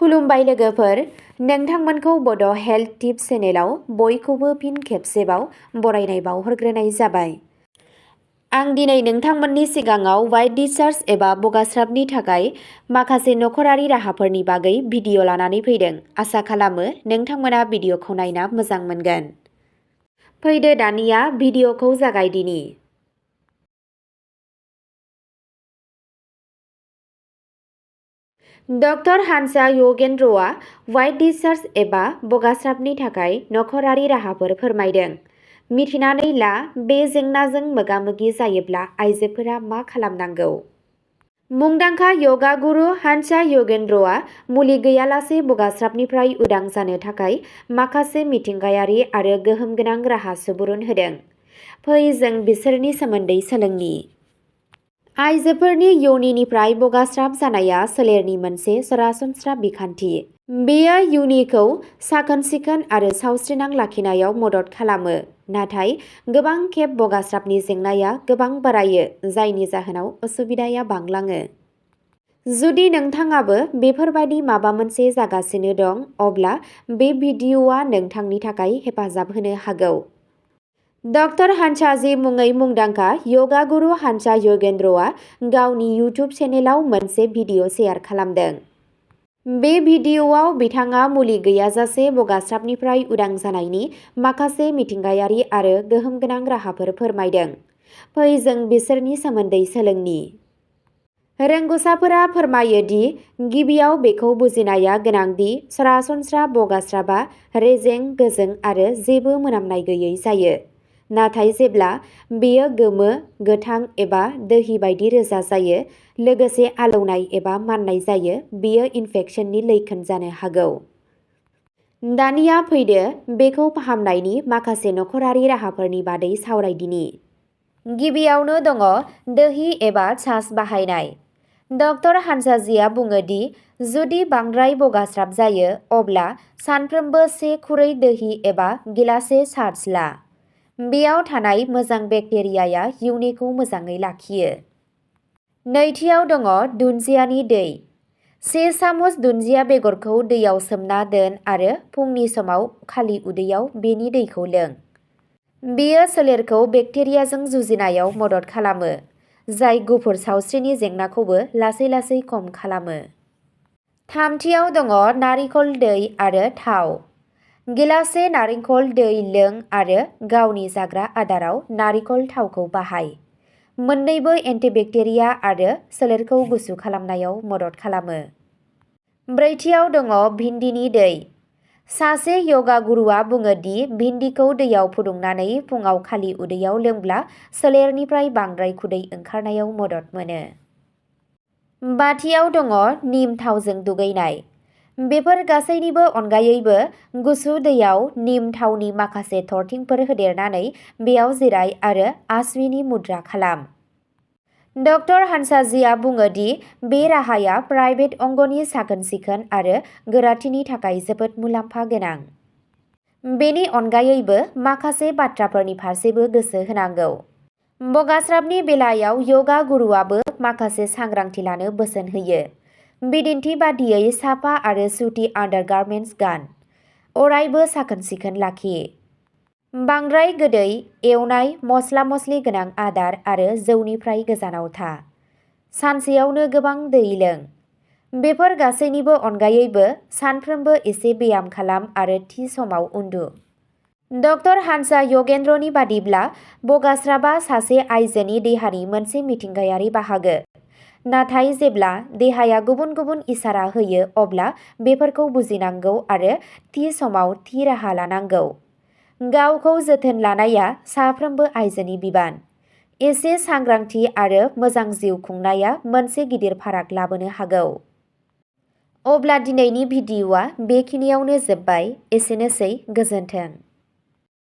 खुलुमबाय लोगोफोर, नोंथांमोनखौ बड' हेल्थ टिप्स चेनेलाव बयखौबो फिन खेबसेबाव बरायनाय बावहरग्रोनाय जाबाय। आं दिनै नोंथांमोननि सिगाङाव व्हाइट डिscharge एबा बगास्राबनि थाखाय माखासे नखरारि राहाफोरनि बागै भिडिअ लानानै फैदों। आसा खालामो नोंथांमोना भिडिअखौ नायना मोजां मोनगोन। फैदो दानिया भिडिअखौ जागायदिनि। डक्टर हान्सा यगेन्द्रआ व्हाइट डिscharge एबा बगास्राबनि थाखाय नखरारि राहाफोर फोरमायदों। मिथिनानै ला बे जेंनाजों मोगा-मोगि जायोब्ला आइजोफोरा मा खालामनांगौ। मुंदांखा यगा गुरु हान्सा यगेन्द्रआ मुलि गैयालासे बगास्राबनिफ्राय उदां जानो थाखाय माखासे मिथिंगायारि आरो गोहोम गोनां राहा सुबुरुन होदों। फै जों बिसोरनि सोमोन्दै सोलोंनि। आइजोफोरनि योनिनिफ्राय बगास्राब जानाया सोलेरनि मोनसे सरासनस्रा बिखान्थि। बेयो योनिखौ साखोन-सिखोन आरो सावस्रिनां लाखिनायाव मदद खालामो। नाथाय गोबां खेब बगास्राबनि जेंनाया गोबां बारायो, जायनि जाहोनाव उसुबिदाया बांलाङो। जुदि नोंथाङाबो बेफोरबायदि माबा मोनसे जागासिनो दं, अब्ला बे भिडिअ'आ नोंथांनि थाखाय हेफाजाब होनो हागौ। डक्टर हान्साजी मुङै मुंदांखा यगा गुरु हान्सा यगेन्द्रआ गावनि इउट्युब चेनेलाव मोनसे भिडिअ शेयार खालामदों। बे भिडिअ'आव बिथाङा मुलि गैयाजासे बगास्राबनिफ्राय उदां जानायनि माखासे मिथिंगायारि आरो गोहोम गोनां राहाफोर फोरमायदों। फै जों बिसोरनि सोमोन्दै सोलोंनि। रोंग'साफोरा फोरमायो दि गिबियाव बेखौ बुजिनाया गोनां दि सरासनस्रा बगास्राबा रेजें, गोजों आरो जेबो मोनामनाय गैयै जायो। नाथाय जेब्ला बेयो गोमो, गोथां एबा दोहि बायदि रोजा जायो, लोगोसे आलौनाय एबा माननाय जायो, बेयो इनफेकसननि लैखोन जानो हागौ। दानिया फैदो बेखौ फाहामनायनि माखासे नखरारि राहाफोरनि बादै सावरायदिनि। गिबियावनो दङ दोहि एबा छास बाहायनाय। डक्टर हान्साजीआ बुङो दि जुदि बांद्राय बगास्राब जायो, अब्ला सानफ्रोमबो 1 खुरै दोहि एबा गिलासे छास ला। बेयाव थानाय मोजां बेक्टेरियाया योनिखौ मोजाङै लाखियो। नैथियाव दङ दुन्दियानि दै। 1 सामुस दुन्दिया बेगरखौ दैयाव सोमना दोन आरो फुंनि समाव खालि उदैयाव बेनि दैखौ लों। बेयो सोलेरखौ बेक्टेरियाजों जुजिनायाव मदद खालामो, जाय गुफुर सावस्रिनि जेंनाखौबो लासै-लासै खम खालामो। थामथियाव दङ नारिखल दै आरो थाव। गिलासे नारिखल दै लों आरो गावनि जाग्रा आदाराव नारिखल थावखौ बाहाय। मोन्नैबो एन्टिबेक्टेरिया आरो सोलेरखौ गुसु खालामनायाव मदद खालामो। ब्रैथियाव दङ भिन्डिनि दै। सासे यगा गुरुआ बुङो दि भिन्डिखौ दैयाव फुदुंनानै फुंआव खालि उदैयाव लोंब्ला सोलेरनिफ्राय बांद्राय खुदै ओंखारनायाव मदद मोनो। बाथियाव दङ निम थावजों दुगैनाय। बेफोर गासैनिबो अनगायैबो गुसु दैयाव निम थावनि माखासे थरथिंफोर होदेरनानै बेयाव जिराय आरो आसुनि मुद्रा खालाम। डक्टर हान्साजीआ बुङो दि बे राहाया प्राइभेट अंगनि साखोन-सिखोन आरो गोराथिनि थाखाय जोबोद मुलाम्फा गोनां। बेनि अनगायैबो माखासे बाथ्राफोरनि फारसेबो गोसो होनांगौ। बगास्राबनि बेलायाव यगा गुरुआबो माखासे सांग्रांथि लानो बोसोन होयो। बिदिन्थि बादियै साफा आरो सुति आन्डारगारमेन्ट्स गान। अरायबो साखोन-सिखोन लाखि। बांद्राय गोदै, एवनाय, मस्ला-मस्लि गोनां आदार आरो जौनिफ्राय गोजानाव था। सानसेयावनो गोबां दै लों। बेफोर गासैनिबो अनगायैबो सानफ्रोमबो एसे ब्याम खालाम आरो थि समाव उन्दु। डक्टर हान्सा यगेन्द्रनि बादिब्ला बगास्राबा सासे आइजोनि देहानि मोनसे मिथिंगायारि बाहागो। नाथाय जेब्ला देहाया गुबुन-गुबुन इसारा होयो, अब्ला बेफोरखौ बुजिनांगौ आरो थि समाव थि राहा लानांगौ। गावखौ जोथोन लानाया साफ्रोमबो आइजोनि बिबान। एसे सांग्रांथि आरो मोजां जिउ खुंनाया मोनसे गिदिर फाराग लाबोनो हागौ। अब्ला दिनैनि भिडिअ'आ बेखिनियावनो जोबबाय। एसेनोसै, गोजोन्थों।